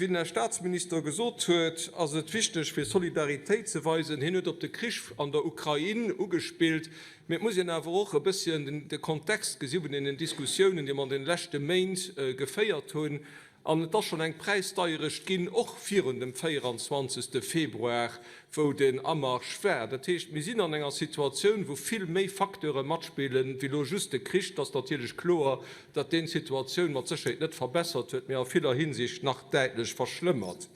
Wéi den Här Staatsminister gesot huet, ass et wichteg, fir Solidaritéit ze weisen. Hien huet op de Krich an der Ukrain ugespillt. Mee et muss een awer och e bësschen de Kontext gesi vun deenen Diskussiounen, déi mer an deene leschte Méint geféiert hunn. An et ass schonn eng Präisdeierecht ginn, och virun dem 24. Februar, wou den Amarsch war. Dat heescht, mir sinn an enger Situatioun, wou vill méi Facteure matspillen, wéi elo just de Krich. Et ass natierlech kloer, datt deen d'Situatioun mat Sécherheet net verbessert huet, mee a viller Hinsicht nach däitlech verschlëmmert.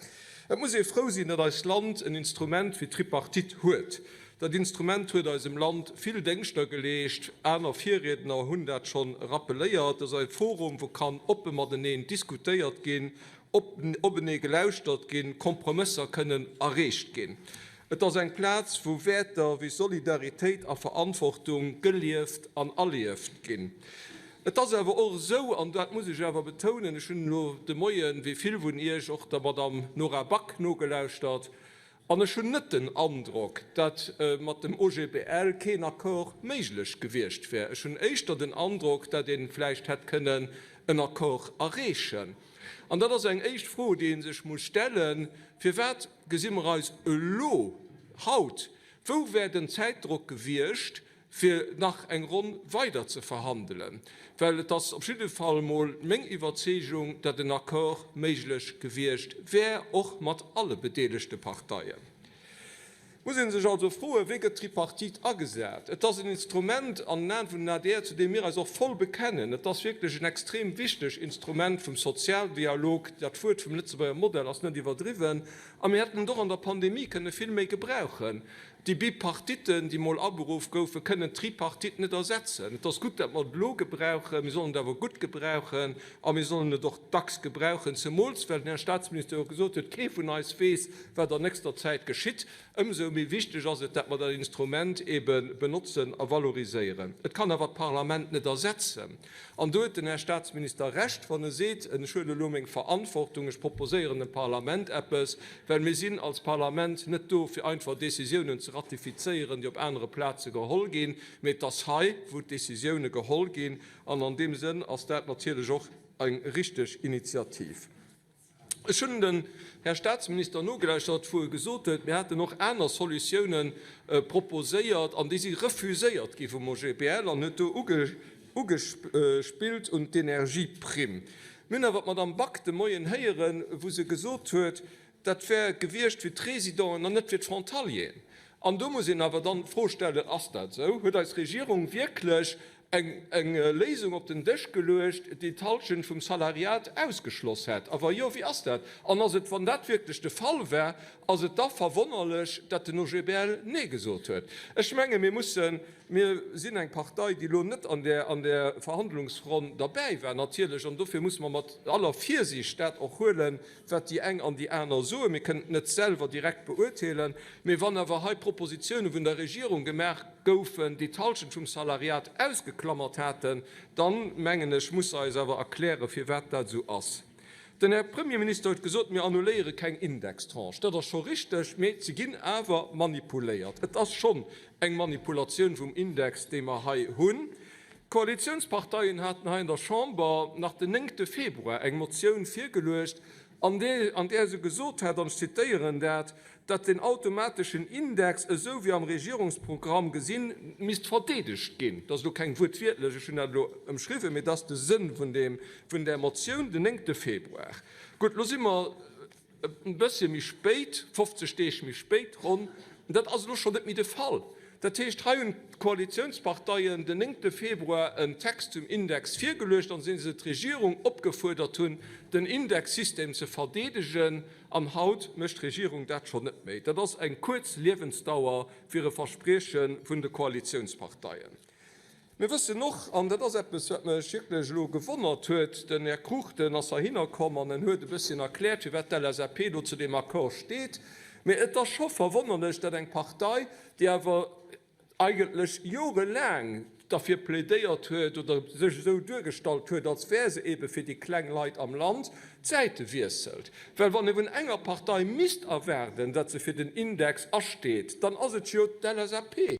Et muss ee frou sinn, datt eist Land en Instrument wéi d'Tripartite huet. Dat Instrument huet eisem Land vill Déngschter geleescht. Aner Virriedner hunn dat scho rappeléiert. Et ass e Forum, wou kann oppe mateneen diskutéiert ginn, openee gelauschtert ginn, Kompromësser kënnen erreecht ginn. Et ass eng Plaz, wou Wäerter wéi Solidaritéit a Verantwortung gelieft an erlieft ginn. Et ass awer och esou, an dat muss ech awer betounen, ech hunn elo de Moien, wéi vill vun Iech, och der Madamm Nora Back nogelauschtert, An ech hunn net den Androck, datt mat dem OGBL keen Accord méiglech gewiescht wär. Ech hunn éischter den Androck, datt ee vläicht hätt kënnen en Accord erreechen. An dat ass eng éischt Fro, déi ee sech muss stellen, Firwat gesi mer eis elo, haut? Wou wär den Zäitdrock gewiescht, fir nach eng Ronn weider ze verhandelen, well et ass op jidde Fall emol meng Iwwerzeegung, datt en Accord méiglech gewiescht wär, och mat alle bedeelegte Parteien. Et muss ee sech also froen, Wéi gëtt d'Tripartite agesat? Et ass en Instrument an den Aen vun den adr, zu deem mir eis och voll bekennen. Et ass wierklech en extrem wichteg Instrument vum Sozialdialog. Dat Wuert vum Lëtzebuerger Modell ass net iwwerdriwwen. A mir hätten et och an der Pandemie kënne vill méi gebrauchen. Déi Bipartitten, déi mol aberuff goufen, kënnen d'Tripartite net ersetzen. Et ass gutt, datt mer et elo gebrauchen. Mir sollen et awer gutt gebrauchen a mir sollen et och dacks gebrauchen, zemools well den Här Statsminister jo gesot huet, kee vun eis weess, wat an nächster Zäit geschitt. Ëmsou méi wichteg ass et, datt mer dat Instrument ebe benotzen a valoriséieren. Et kann awer d'Parlament net ersetzen. An do huet den Här Statsminister Recht, wann e seet, Ech huele elo meng Verantwortung, ech proposéieren dem Parlament eppes, well mir sinn als Parlament net do, fir einfach Décisiounen ze ratifizéieren, déi op anere Plaze geholl ginn, mee et ass hei, wou d'Décisioune geholl ginn. An an deem Sënn ass dat natierlech och eng richteg Initiativ. Ech hunn dem Här Statsminister nogelauschtert, wou e gesot huet, mir hätten och aner Solutiounen proposéiert an déi si refuséiert gi vum OGBL, an huet do ugespillt un d'Energieprimm. Mir hunn awer d'Madame Back de Moien héieren, wou se gesot huet, dat wär gewiescht fir d'Résidenten an net fir d'Frontalieren. An do muss een awer dann d'Fro stellen, Ass dat esou? Huet eis Regierung wierklech eng Léisung op den Dësch geluecht, déi d'Halschent vum Salariat ausgeschloss hätt? A wa jo, wéi ass dat? An ass et, wann dat wierklech de Fall war, ass et da verwonnerlech, datt den OGBL Nee gesot huet? Ech menge mir mussen, mir sinn eng Partei, déi elo net an där an där Verhandlungsronn derbäi war natierlech, an dofir musse mer mat aller Virsiicht dat och huelen, wat déi eng an déi aner soen. Mir kënnen et net selwer direkt beurteelen. Mee wann awer hei Propositioune vun der Regierung gemaach goufen, déi d'Halschent vum Salariat ausgeklammert haten, dann, mengen ech, muss se eis awer erklären, firwat dat esou ass. Den Här Premierminister huet gesot, mir annuléiere keng Indextranche. Dat ass scho richteg, mee se ginn awer manipuléiert. Et ass schonn eng Manipulatioun vum Index, déi mer hei hunn. D'Koalitiounsparteien haten hei an der Chamber nach den néngte Februar eng Motioun virgeluecht, an där se gesot hat, an ech zitéieren dat, datt den automateschen Index, esou wéi am Regierungsprogramm gesinn, misst verdeedegt ginn. Dat ass elo keng wuertwiertlech, ech hunn dat elo ëmschriwwen, mee dat ass de Sënn vun där Motioun den néngte Februar. Gutt, elo si mer e bëssche méi spéit, 50 Deeg méi spéit ronn, dat ass elo schonn net méi de Fall. Dat heescht, hei hunn d'Koalitiounsparteien den néngte Februar en Text zum Index virgeluecht, an deem se d'Regierung opgefuerdert hunn, den Indexsystem ze verdeedegen. An haut mécht d'Regierung dat schonn net méi. Dat ass eng kuerz Liewensdauer fir e Versprieche vun de Koalitiounsparteien. Mir wëssen och, an dat ass eppes, wat mech wierklech elo gewonnert huet, den Här Cruchten ass heihinner komm an en huet e bësschen erkläert, firwat d'LSAP do zu deem Accord steet, mä et ass scho verwonnerlech, datt eng Partei, déi awer eigentlech jorelaang derfir plädéiert huet oder sech esou duergestallt huet, als wär se eebe fir déi kleng Leit am Land, d'Säite wiesselt. Well wann ee vun enger Partei misst erwaarden, datt se fir den Index asteet, dann ass et jo d'LSAP.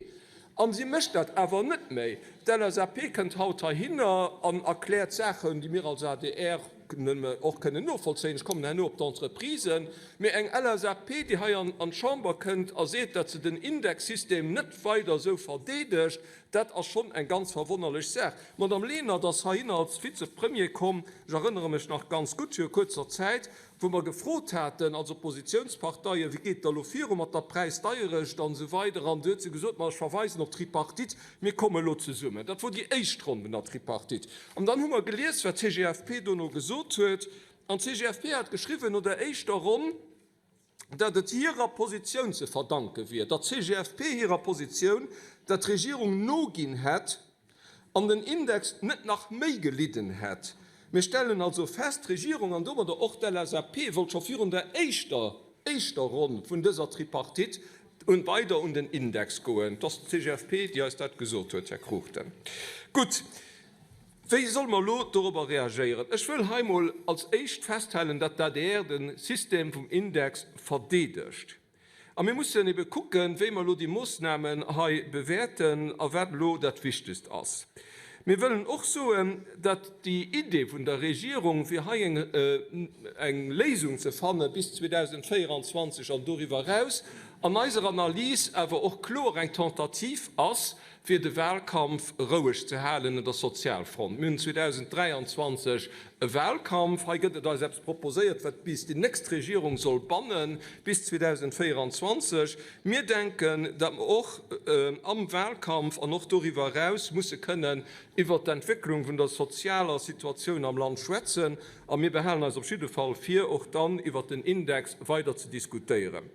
An si mécht dat awer net méi. D'LSAP kënnt haut heihinner an erkläert Saachen, déi mir als adr. nëmme och kënnen novollzéien. Ech kommen herno op d'Entreprisen. Mee eng LSAP, déi hei an d'Chamber kënnt a seet, datt se den Indexsystem net weider esou verdeedegt, dat ass schonn eng ganz verwonnerlech Saach. D'Madame Lenert ass heihinner als Vizepremier komm, ech erënnere mech nach ganz gutt, viru kuerzer Zäit, wou mer gefrot haten als Oppositionsparteien, Wéi geet et da elo viru mat der Präisdeierecht an esou weider? An du huet se gesot, Ma ech verweisen op d'Tripartite, mir komme elo zesummen. Dat wor déi éischt Ronn vun der Tripartite. An dann hu mer gelies, wat d'CGFP dono gesot huet. An d'CGFP hat geschriwwen no der éischter Ronn, datt et hirer Positioun ze verdanke wier, der CGFP hirer Positioun, datt d'Regierung noginn hätt an den Index net nach méi gelidden hätt. Mir stellen also fest, d'Regierung an domadder och d'LSAP wollt scho virun der éischter éischter Ronn vun dëser Tripartite un weider un den Index goen. Et ass d'CGFP, déi eis dat gesot huet, Här Cruchten. Gutt. Wéi solle mer elo dorobber reagéieren? Ech wëll hei mol als éischt festhalen, datt d'ADR de System vum Index verdeedegt. A mir mussen ebe kucken, wéi mer elo déi Moossnamen hei bewäerten a wat elo dat Wichtegst ass. Mir wëllen och soen, datt déi Idee vun der Regierung, fir hei eng Léisung ze fanne bis 2024 an doriwwer eraus, an eiser Analys awer och kloer eng Tentative ass, fir de Wahlkampf roueg ze halen un der Sozialfront. Mir hunn 2023 e Wahlkampf. Hei gëtt et eis eppes proposéiert, wat bis déi nächst Regierung soll bannen, bis 2024. Mir denken, datt mer och am Wahlkampf an och doriwwer eraus musse kënnen iwwert d'Entwécklung vun der sozialer Situatioun am Land schwätzen. A mir behalen eis op jidde Fall vir, och dann iwwert den Index weider ze diskutéieren.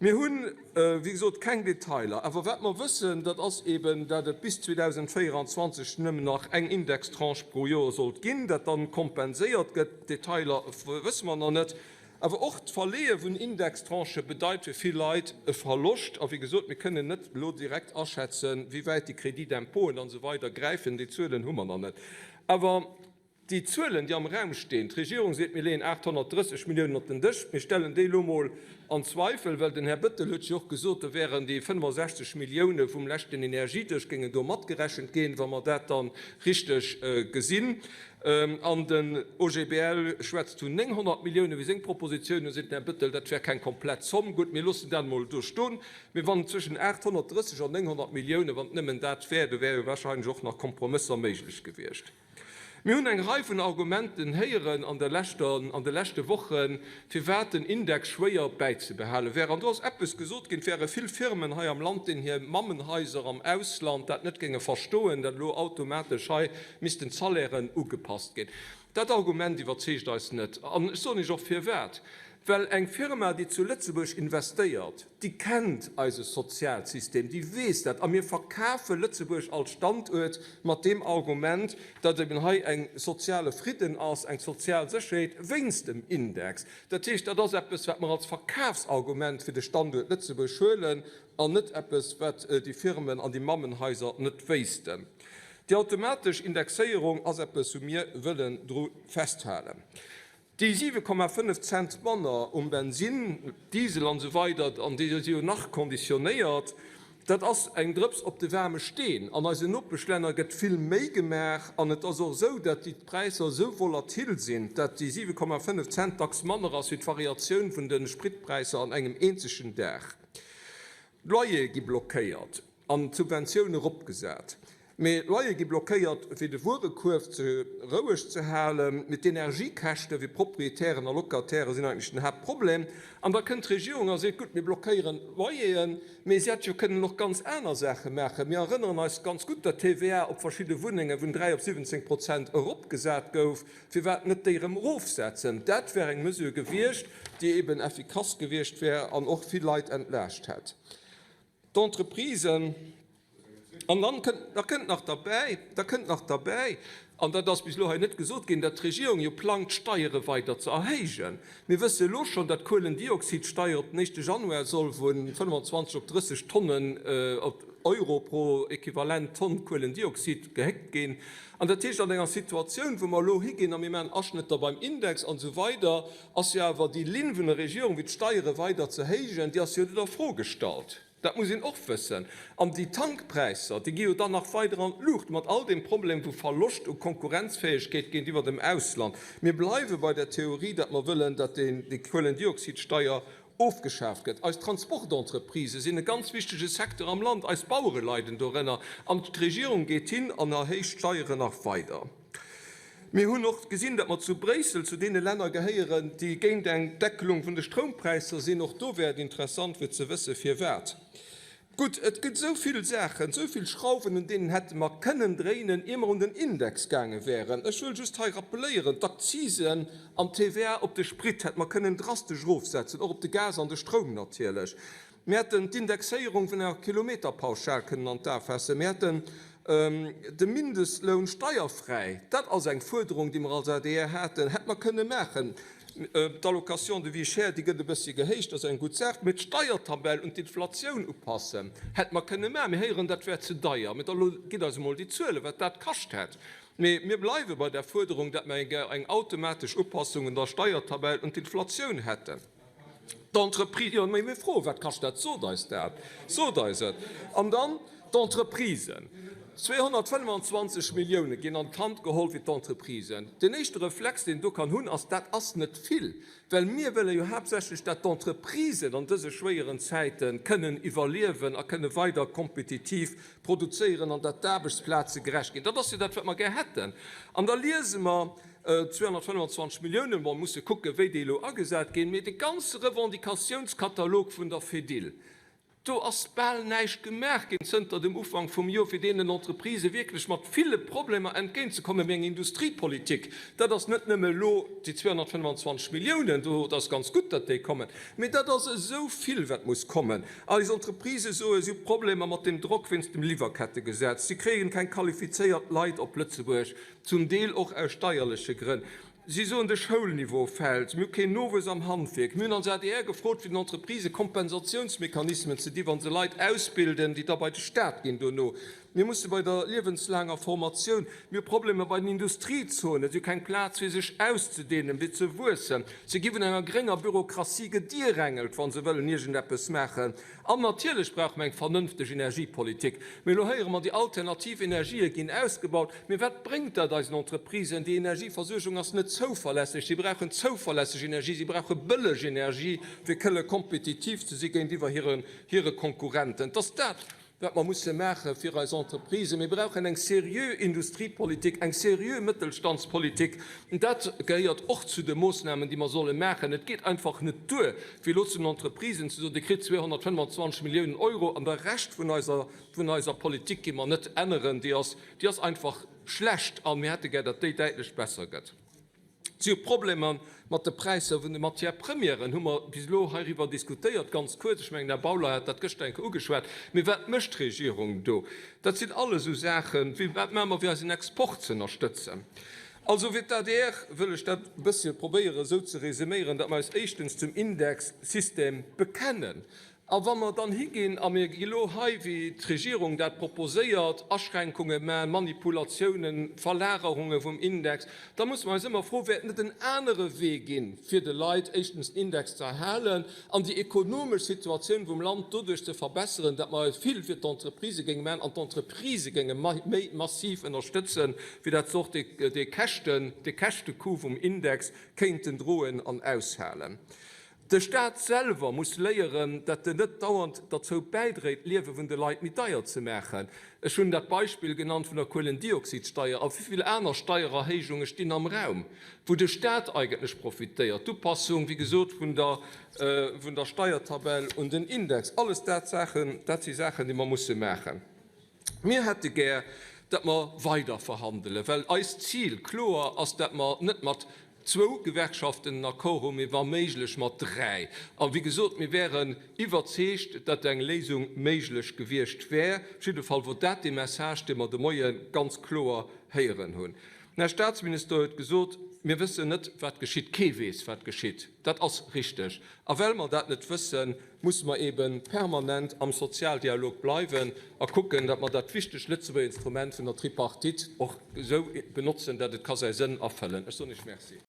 Mir hunn, wéi gesot, keng Detailer. Awer wat mer wëssen, dat ass eeben, dat et bis 2024 nëmmen nach eng Indextranche pro Joer sollt ginn, dat dann kompenséiert gëtt. Detailer wësse mer nach net. Awer och d'Verleeë vun Indextranchë bedeit fir vill Leit e Verloscht. A wéi gesot, mir kënnen net elo direkt aschätzen, wéi wäit déi Crédit-d'impôten an esou weider gräifen. Déi Zuelen hu mer nach net. Awer. Déi Zuelen, déi am Raum stinn, d'Regierung seet, mir leeën 830 Milliounen op den Dësch, mir stellen déi elo mol an Zweifel, well den Här Bettel huet jo och gesot, do wären déi 65 Millioune vum leschten Energiedësch géingen do matgerechent ginn, wa mer dat da richteg gesinn. An den OGBL schwätzt vun 900 Milliounen, wéi seng Propositioun. Do seet den Här Bettel, dat wär keng komplett Zomm. Gutt, mir loossen dat emol do stoen. Mee wann et zwëschen 830 an 900 Milliounen, wann et nëmmen dat wär, do wäre jo wahrscheinlech och nach Kompromësser méiglech gewiescht. Mir hunn eng Rei vun Argumenten héieren an der leschter, an de leschte Wochen, firwat den Index schwéier bäizebehale wär. An do ass eppes gesot ginn, et wäre vill Firmen hei am Land, deenen hir Mammenhaiser am Ausland dat net géinge verstoen, datt elo automatesch hei missten d'Salairen ugepasst ginn. Dat Argument iwwerzeegt eis net. An ech soen Iech och firwat. Well eng Firma, déi zu Lëtzebuerg investéiert, déi kennt eise Sozialsystem, déi weess dat. A mir verkafe Lëtzebuerg als Standuert mat deem Argument, datt eben hei e soziale Fridden ass, eng sozial Sécherheet wéinst dem Index. Dat heescht, dat ass eppes, wat mer als Verkafsargument fir de Standuert Lëtzebuerg huelen an net eppes, wat déi Firmen an déi Mammenhaiser net wéissten. Déi automatesch Indexéierung ass eppes, wou mir wëllen dru festhalen. Déi 7,5 Cent manner um Bensinn, Diesel an esou weider, an déi si jo nach konditionéiert, dat ass eng Drëps op de waarme Steen. An eisen Nopeschlänner gëtt vill méi gemaach an et ass och esou, datt déi Präisser esou volatil sinn, datt déi 7,5 Cent dacks manner ass wéi d'Variatioun vun de Spritpräisser an engem eenzegen Dag. D'Loyere gi blockéiert an d'Subventioune ropgesat. Mee d'Loyere gi blockéiert, fir de Wuerekuerf ze roueg ze halen. Mee d'Energiekäschte fir Proprietären a Locataire sinn eigentlech den Haaptproblem. An da kënnt d'Regierung a seet, Gutt, mir blockéieren d'Loyeren. Mee si hätt jo kënnen och ganz aner Saache maachen. Mir erënneren eis ganz gutt, datt d'TVA op verschidde Wunnenge vun 3 op 17 Prozent eropgesat gouf. Firwat net déi erëm erofsetzen? Dat wär eng Mesure gewiescht, déi eben effikass gewiescht wär an och vill Leit entlaascht hätt. D'Entreprisen, an dann kënnt, da kënnt nach derbäi, da kënnt nach derbäi, an dat ass bis elo hei net gesot ginn, datt d'Regierung jo plangt, d'Steiere weider ze erhéijen. Mir wësse elo schonn, datt d'Kuelendioxidsteier op den éischte Januar soll vu 25 op 30 Tonnen, op Euro pro Equivalent Tonn Kuelendioxid gehéckt ginn. An dat heescht, an enger Situatioun, wou mer elo higinn a mir maachen Aschnëtter beim Index an esou weider, ass jo awer déi Linn vun der Regierung, fir d'Steiere weider ze héijen, déi ass jo net a Fro gestallt. Dat muss een och wëssen. An déi Tankpräisser, déi gi jo dann nach weider an d'Luucht, mat all deem Problem vu Verloscht u Konkurrenzfäegkeet géintiwwer dem Ausland. Mir bleiwe bei der Theorie, datt mer wëllen, datt déi Kuelendioxidsteier ofgeschaaft gëtt. Eis Transportentreprisë sinn e ganz wichtege Secteur am Land, eis Bauere leiden dorënner an d'Regierung geet hin an erhéicht d'Steieren nach weider. Mir hunn och gesinn, datt mer zu Bréissel zu deene Länner gehéieren, déi géint eng Deckelung vun de Stroumpräisser sinn. Och do wär et interessant fir ze wësse firwat. Gutt, et gëtt esou vill Saachen, esou vill Schrauwen, un deenen hätte mer kënnen dréinen, ier mer un den Index gaange wären. Ech wëll just hei rappeléieren, d'Akzisen an d'TVA op de Sprit hätte mer kënnen drastesch erofsetzen, och op de Gas an de Stroum natierlech. Mir hätten d'Indexéierung vun der Kilometerpauschal kënnen an d'A faassen. Mir hätten de Mindestloun steierfräi, dat ass eng Fuerderung, déi mer als adr haten, hätte mer kënne maachen. D'Allocation de vie chère, déi gëtt e bëssche gehéicht, dat ass eng gutt Saach. Mee d'Steiertabell un d'Inflatioun upassen, hätte mer kënne maachen. Mir héieren, dat wär ze deier. Mee da lo gitt eis emol déi Zuelen, wat dat kascht hätt. Mee mir bleiwe bei der Fuerderung, datt mer eng automatesch Upassung un der Steiertabell un d'Inflatioun hätten. D'Entreprise, jo, mee mir froen, wat kascht dat? Sot eis dat, sot eis et! An dann d'Entreprisen, 225 Millioune ginn an d'Hand geholl fir d'Entreprisen. Den éischte Reflex, deen een do kann hunn, ass, dat ass net vill, well mir wëlle jo haaptsächlech, dat d'Entreprisen an dëse schwéieren Zäite kënnen iwwerliewen a kënne weider kompetitiv produzéieren an dat d'Aarbechtsplaze gerecht ginn. Dat ass jo dat, wat mer gär hätten. An da liese mer, 225 Milliounen, bon, musse kucken, wéi déi elo agesat ginn, mee de ganze Revendicatiounskatalog vun der Fedil, do ass bal näischt gemaach ginn zënter dem Ufank vum Joer, fir deenen Entreprisë wierklech mat ville Problemer entgéintzekommen. Mee eng Industriepolitik, dat ass net nëmme elo déi 225 Milliounen, do, dat ass ganz gutt, datt déi kommen, mee dat ass esou vill, wat muss kommen. Eis Entreprisë soe si hu Problemer mat dem Drock wéinst dem Liwwerkettegesetz, si kréien keng qualifizéiert Leit op Lëtzebuerg, zum Deel och aus steierleche Grënn. Si soen, de Schoulniveau fält, mir hu keen Nowuess am Handwierk. Mir hunn als adr gefrot, fir den Entreprisë Kompensatiounsmechanismen ze gi wa se Leit ausbilden, déi da bei de Staat ginn dono. Mir musse bei der liewenslaanger Formatioun, mir hu Problemer bei den Industriezonen, si hu keng Plaz fir sech auszudehnen, fir ze wuessen. Si gi vun enger grénger Bürokratie gedierängelt, wa se wëllen iergendeppes maachen. An natierlech brauche mer eng vernënfteg Energiepolitik. Mee elo héiere mer, déi alternativ Energië ginn ausgebaut. Mee wat bréngt dat eisen Entreprisen? Déi Energieversuergung ass net zouverlässeg. Si brauchen zouverlässeg Energie, si brauche bëlleg Energie, fir këlle kompetitiv ze si géintiwwer hire Konkurrenten. Et ass dat, wat mer musse maache fir eis Entreprisen. Mir brauchen eng seriö Industriepolitik, eng seriö Mëttelstandspolitik. Dat gehéiert och zu de Moossnamen, déi mer solle maachen. Et geet einfach net duer, fir elo zu den Entreprisen ze soen, Dir kritt 225 Milliounen Euro an de Rescht vun eiser, vun eiser Politik gi mer net änneren. Déi ass, déi ass einfach schlecht a mir hätte gär, datt déi däitlech besser gëtt. Si hu Problemer mat de Präisser vun de Matière-premièren, hu mer bis elo heiriwwer diskutéiert, ganz kuerz, ech mengen, den Här Bauler hat dat gëschter eng Kéier ugeschwat. Mee wat mécht d'Regierung do? Dat sinn alles esou Saachen, wéi, Wat maache mer, fir eisen Export ze ënnerstëtzen? Also fir d'ADR wëll ech dat e bëssche probéieren esou ze resuméieren, datt mer eis éischtens zum Indexsystem bekennen. A wa mer dann higinn a mir gi lo hei, wéi d'Regierung dat proposéiert, Aschränkunge man, Manipulatiounen, Verlagerunge vum Index, da musse mer eis ëmmer froen, Wäert et net en anere Wee ginn, fir de Leit éischtens den Index ze erhalen an déi ekonomesch Situatioun vum Land doduerch ze verbesseren, datt mer vill fir d'Entreprisë géinge man an d'Entreprisë géinge méi massiv ënnerstëtzen, fir datt se och dee Käschten, dee Käschtecoup vum Index kéinten droen an aushalen. De Staat selwer muss léieren, datt en net dauernd derzou bäidréit, d'Liewe vun de Leit méi deier ze maachen. Ech hunn dat Beispill genannt vun der Kuelendioxidsteier. A wéi vill aner Steiererhéijunge stinn am Raum, wou de Staat eigentlech profitéiert? D'Upassung, wéi gesot, vun der vun der Steiertabell un den Index, alles dat Saachen, dat si Saachen, déi mer musse maachen. Mir hätte gär, datt mer weider verhandelen, well eist Zil kloer ass, datt mer net mat zwou Gewerkschaften en Accord hunn, mee wa méiglech mat dräi. A wéi gesot, mir wären iwwerzeegt, datt eng Léisung méiglech gewiescht wär. Op jidde Fall wor dat dee Message, dee mer de Moie ganz kloer héieren hunn. Den Här Statsminister huet gesot, Mir wëssen net, wat geschitt. Kee weess, wat geschitt. Dat ass richteg. A well mer dat net wëssen, musse mer eebe permanent am Sozialdialog bleiwen a kucken, datt mer dat wichtegt Lëtzebuerger Instrument vun der Tripartite och esou benotzen, datt et ka säi Sënn erfëllen. Ech soen Iech Merci.